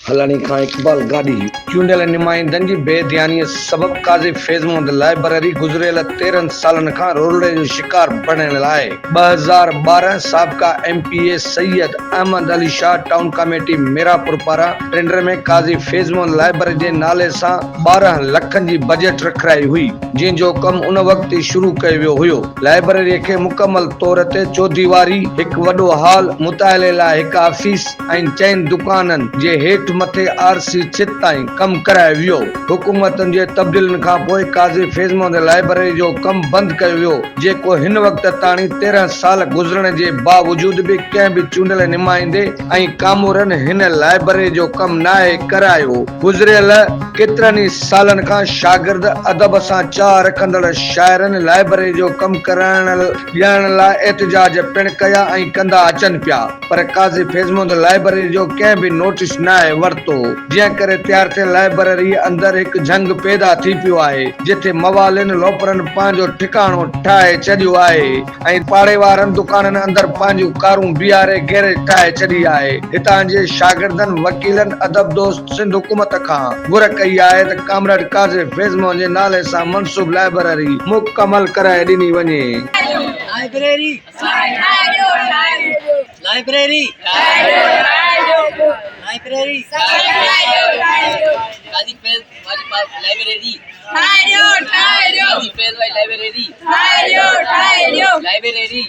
هلاڻي کان اقبال گاڏهي. چونڊيل نمائندن جي بي ڌيانيء سبب قاضي فيض محمد لائبرري گذريل 13 سالن کان رولڙي جو شڪار بڻيل آهي. 2012 سابقه M P A Syed Ahmed Ali Shah town committee Mirapur پاران ٽينڊر ۾ قاضي فيض محمد لائبرري جي نالي سان 12 لکن جي بجيٽ رکرائي هئي. جنهن جو ڪم ان وقت ئي شروع ڪيو ويو هيو. لائبريريء کي مڪمل طور تي چوديواري، هڪ وڏو هال، مطالعي لاء هڪ آفيس ۽ چئن دڪانن جي هيٺ مٿي آرسي ڇت تائين ڪم ڪرايو ويو. حڪومتن جي تبديلين کان پوء قاضي فيض محمد لائبريري جو ڪم بند ڪيو ويو، جيڪو هن وقت تاڻي 13 سال گذرڻ جي باوجود به ڪنهن به چونڊيل نمائندي ۽ ڪامورن هن لائبريري جو ڪم ناهي ڪرايو. گذريل ڪيترن ئي سالن کان شاگرد ادب سان چاهه رکندڙ شاعرن لائبرري جو ڪم ڪرائڻ ڏيارڻ لاء احتجاج پڻ ڪيا ۽ ڪندا اچن پيا پر قاضي فيض محمد لائبرري جو ڪنهن به نوٽيس ناهي ورتو جنهن ڪري تيار ٿيل لائبرري اندر هڪ جهنگ پيدا ٿي پيو آهي جتي موالين لوفرن پنهنجو ٺڪاڻو ٺاهي ڇڏيو آهي. ۽ پاڙي وارن دڪانن اندر پنهنجون ڪارون بيهاري گيريج ٺاهي ڇڏي آهي. هتان جي شاگردن، وڪيلن، ادب دوست سنڌ حڪومت کان گهر ڪئي آهي ته ڪامريڊ قاضي فيض محمد جي نالي سان منسوب لائبرري مڪمل ڪرائي ڏني وڃي. Library library library Qazi Faiz library Qazi Faiz library library.